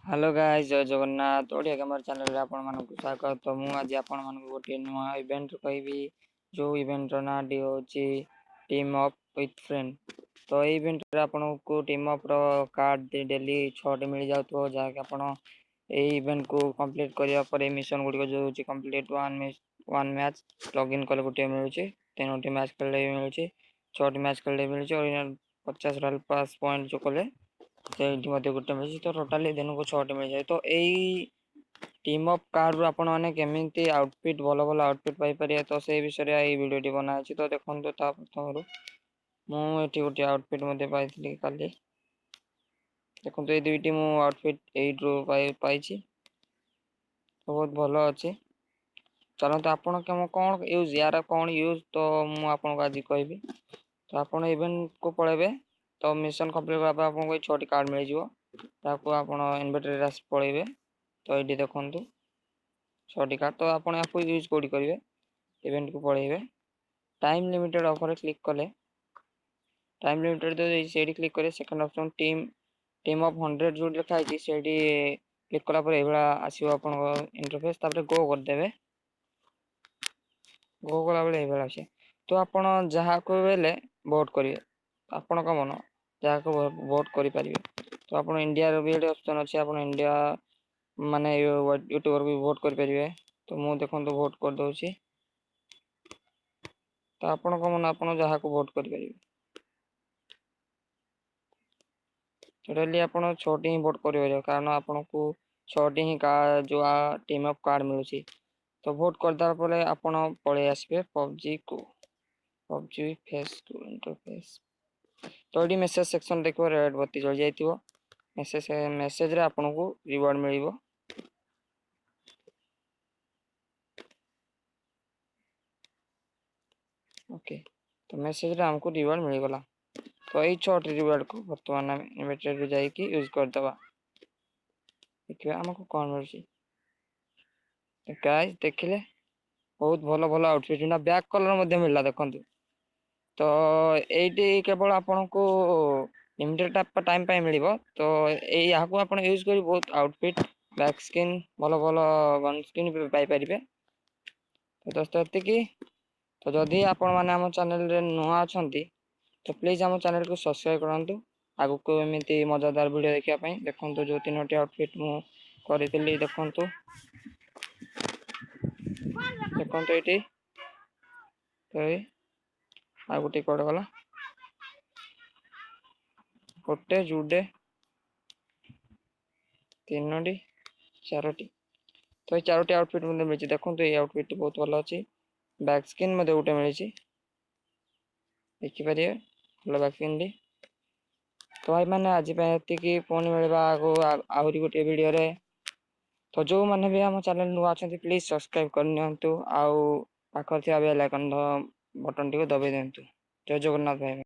Hello guys, ଜୟ ଜଗନ୍ନାଥ। ଓଡ଼ିଆ ଗେମର ଚ୍ୟାନେଲରେ ଆପଣମାନଙ୍କୁ ସ୍ୱାଗତ। ମୁଁ ଆଜି ଆପଣମାନଙ୍କୁ ଗୋଟିଏ ନୂଆ ଇଭେଣ୍ଟ କହିବି, ଯେଉଁ ଇଭେଣ୍ଟର ନାଁଟି ହେଉଛି ଟିମ୍ ଅପ୍ ୱିଥ୍ ଫ୍ରେଣ୍ଡ। ତ ଏଇ ଇଭେଣ୍ଟରେ ଆପଣଙ୍କୁ ଟିମ୍ ଅପ୍ର କାର୍ଡ଼ ଡେଲି 6ଟି ମିଳିଯାଉଥିବ, ଯାହାକି ଆପଣ ଏଇ ଇଭେଣ୍ଟକୁ କମ୍ପ୍ଲିଟ୍ କରିବା ପରେ ମିଶନ ଗୁଡ଼ିକ ଯେଉଁ ହେଉଛି କମ୍ପ୍ଲିଟ୍ ୱାନ୍ ମ୍ୟାଚ୍ ଲଗ୍ଇନ୍ କଲେ ଗୋଟିଏ ମିଳୁଛି, 3ଟି ମ୍ୟାଚ୍ ଖେଳିଲେ ବି ମିଳୁଛି, 6ଟି ମ୍ୟାଚ୍ ଖେଳିଲେ ବି ମିଳୁଛି, ଆଉ 50 ରୟାଲ୍ ପାସ୍ ପଏଣ୍ଟ ଯେଉଁ କଲେ ସେଇଠି ମଧ୍ୟ ଗୋଟେ ମିଳୁଛି। ତ ଟୋଟାଲି ଦିନକୁ 6ଟି ମିଳିଯାଏ। ତ ଏଇ ଟିମ୍ ଅପ୍ କାର୍ଡ଼ରୁ ଆପଣମାନେ କେମିତି ଆଉଟଫିଟ୍, ଭଲ ଭଲ ଆଉଟଫିଟ୍ ପାଇପାରିବେ, ତ ସେଇ ବିଷୟରେ ଏଇ ଭିଡ଼ିଓଟି ବନାଅଛି। ତ ଦେଖନ୍ତୁ, ତା ପ୍ରଥମରୁ ମୁଁ ଏଠି ଗୋଟିଏ ଆଉଟଫିଟ୍ ମଧ୍ୟ ପାଇଥିଲି କାଲି। ଦେଖନ୍ତୁ, ଏଇ ଦୁଇଟି ମୁଁ ଆଉଟଫିଟ୍ ଏଇଠୁ ପାଇଛି, ତ ବହୁତ ଭଲ ଅଛି। ଚାଲନ୍ତୁ, ଆପଣ କ'ଣ ୟୁଜ୍, ୟାର କ'ଣ ୟୁଜ୍, ତ ମୁଁ ଆପଣଙ୍କୁ ଆଜି କହିବି। ତ ଆପଣ ଇଭେଣ୍ଟକୁ ପଳାଇବେ, ତ ମିଶନ କମ୍ପ୍ଲିଟ୍ କଲା ପରେ ଆପଣଙ୍କୁ ଏଇ 6ଟି କାର୍ଡ଼ ମିଳିଯିବ। ତାକୁ ଆପଣ ଇନଭେଣ୍ଟରୀରେ ଆସି ପଳାଇବେ। ତ ଏଇଠି ଦେଖନ୍ତୁ 6ଟି କାର୍ଡ଼। ତ ଆପଣ ୟାକୁ ୟୁଜ୍ କେଉଁଠି କରିବେ? ଇଭେଣ୍ଟକୁ ପଳାଇବେ, ଟାଇମ୍ ଲିମିଟେଡ଼ ଅଫରରେ କ୍ଲିକ୍ କଲେ, ଟାଇମ୍ ଲିମିଟେଡ଼ ଦେଇଛି, ସେଇଠି କ୍ଲିକ୍ କରିବେ। ସେକେଣ୍ଡ ଅପସନ୍ ଟିମ୍ ଅପ୍ 100 ଯେଉଁଠି ଲେଖା ହେଇଛି, ସେଇଠି କ୍ଲିକ୍ କଲା ପରେ ଏଇଭଳିଆ ଆସିବ ଆପଣଙ୍କ ଇଣ୍ଟରଫେସ୍। ତାପରେ ଗୋ କରିଦେବେ। ଗୋ କଲାବେଳେ ଏଇଭଳିଆ ଆସିବ। ତ ଆପଣ ଯାହାକୁ ହେଲେ ଭୋଟ୍ କରିବେ, ଆପଣଙ୍କ ମନ, ଯାହାକୁ ଭୋଟ୍ କରିପାରିବେ। ତ ଆପଣ ଇଣ୍ଡିଆର ବି ଏଠି ଅପସନ୍ ଅଛି, ଆପଣ ଇଣ୍ଡିଆ ମାନେ ୟୁଟ୍ୟୁବର ବି ଭୋଟ୍ କରିପାରିବେ। ତ ମୁଁ ଦେଖନ୍ତୁ ଭୋଟ୍ କରିଦେଉଛି। ତ ଆପଣଙ୍କ ମନ, ଆପଣ ଯାହାକୁ ଭୋଟ୍ କରିପାରିବେ। ଟୋଟାଲି ଆପଣ 6ଟି ହିଁ ଭୋଟ୍ କରିପାରିବେ, କାରଣ ଆପଣଙ୍କୁ 6ଟି ହିଁ ଯେଉଁ ଟିମ୍ ଅପ୍ କାର୍ଡ଼ ମିଳୁଛି। ତ ଭୋଟ୍ କରିଦେଲା ପରେ ଆପଣ ପଳେଇ ଆସିବେ ପବଜିକୁ, ପବଜି ଫେସ୍ ଇଣ୍ଟରଫେସ୍। ତ ଏଇଠି ମେସେଜ୍ ସେକ୍ସନ୍ ଦେଖିବ, ରେଡ଼୍ ବତି ଜଳିଯାଇଥିବ। ମେସେଜରେ ଆପଣଙ୍କୁ ରିୱାର୍ଡ଼ ମିଳିବ। ଓକେ, ତ ମେସେଜରେ ଆମକୁ ରିୱାର୍ଡ଼ ମିଳିଗଲା। ତ ଏଇ 6ଟି ରିୱାର୍ଡ଼କୁ ବର୍ତ୍ତମାନ ଆମେ ଇନଭେଣ୍ଟରୀରୁ ଯାଇକି ୟୁଜ୍ କରିଦେବା, ଦେଖିବା ଆମକୁ କ'ଣ ମିଳୁଛି। ଗାଇସ୍ ଦେଖିଲେ, ବହୁତ ଭଲ ଭଲ ଆଉଟଫିଟ୍ ନା, ବ୍ୟାକ୍ କଲର୍ ମଧ୍ୟ ମିଳିଲା ଦେଖନ୍ତୁ। ତ ଏଇଠି କେବଳ ଆପଣଙ୍କୁ ଲିମିଟେଡ଼ ଟାଇମ୍ ପାଇଁ ମିଳିବ। ତ ଏଇ ଏହାକୁ ଆପଣ ୟୁଜ୍ କରି ବହୁତ ଆଉଟଫିଟ୍, ବ୍ୟାକ୍ ସ୍କିନ୍, ଭଲ ଭଲ ଗନ୍ ସ୍କିନ୍ ବି ପାଇପାରିବେ। ତ ଦୋସ୍ତ ଏତିକି। ତ ଯଦି ଆପଣମାନେ ଆମ ଚ୍ୟାନେଲରେ ନୂଆ ଅଛନ୍ତି, ତ ପ୍ଲିଜ୍ ଆମ ଚ୍ୟାନେଲକୁ ସବସ୍କ୍ରାଇବ୍ କରନ୍ତୁ ଆଗକୁ ଏମିତି ମଜାଦାର ଭିଡ଼ିଓ ଦେଖିବା ପାଇଁ। ଦେଖନ୍ତୁ, ଯେଉଁ 3ଟି ଆଉଟଫିଟ୍ ମୁଁ କରିଥିଲି, ଦେଖନ୍ତୁ ଦେଖନ୍ତୁ ଏଇଠି। ତ ଏଇ ଆଉ ଗୋଟେ କୁଆଡ଼େ ଗଲା? ଗୋଟେ, ଯୋଡ଼େ, 3ଟି, 4ଟି। ତ ଏଇ 4ଟି ଆଉଟଫିଟ୍ ମଧ୍ୟ ମିଳିଛି। ଦେଖନ୍ତୁ, ଏଇ ଆଉଟଫିଟ୍ଟି ବହୁତ ଭଲ ଅଛି। ବ୍ୟାକ୍ ସ୍କିନ୍ ମଧ୍ୟ ଗୋଟେ ମିଳିଛି, ଦେଖିପାରିବେ ଭଲ ବ୍ୟାକ୍ ସ୍କିନ୍ଟି। ତ ଭାଇମାନେ, ଆଜି ପାଇଁ ଏତିକି। ପୁଣି ମିଳିବା ଆଗକୁ ଆହୁରି ଗୋଟିଏ ଭିଡ଼ିଓରେ। ତ ଯେଉଁମାନେ ବି ଆମ ଚ୍ୟାନେଲ୍ ନୂଆ ଅଛନ୍ତି, ପ୍ଲିଜ୍ ସବସ୍କ୍ରାଇବ୍ କରିନିଅନ୍ତୁ ଆଉ ପାଖରେ ଥିବା ବେଲ୍ ଆଇକନ୍ ବଟନ୍ଟିକୁ ଦବାଇ ଦିଅନ୍ତୁ। ଜୟ ଜଗନ୍ନାଥ ଭାଇ।